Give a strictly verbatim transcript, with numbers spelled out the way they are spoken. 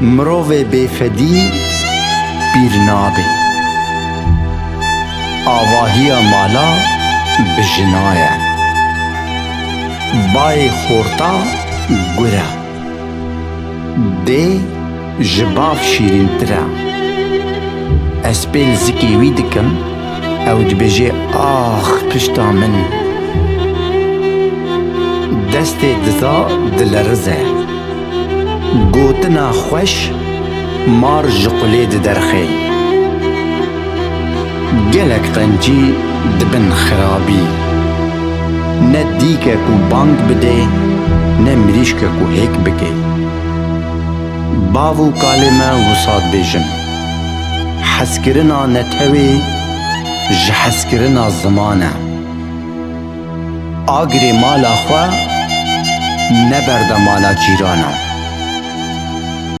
Mirovê bêfedî pîr nabe. Avahiya mala bi jina ye. Bayê xorta gur e. Dê ji bav şîrîntir e. Ez pêl zikê wî dikim, ew dibêje, "Ax, pişta min." Destê diza dilerize. Gotina xweş mar ji qulê diderxe. Gelek qencî dibin xirabî. Ne dîke ku bang bide, ne mirîşke ku hêk bike. Bav û kalê me wisa dibêjin. Hezkirina netewê ji hezkirina ziman e. Agirê mala xwe neberde mala cîrana.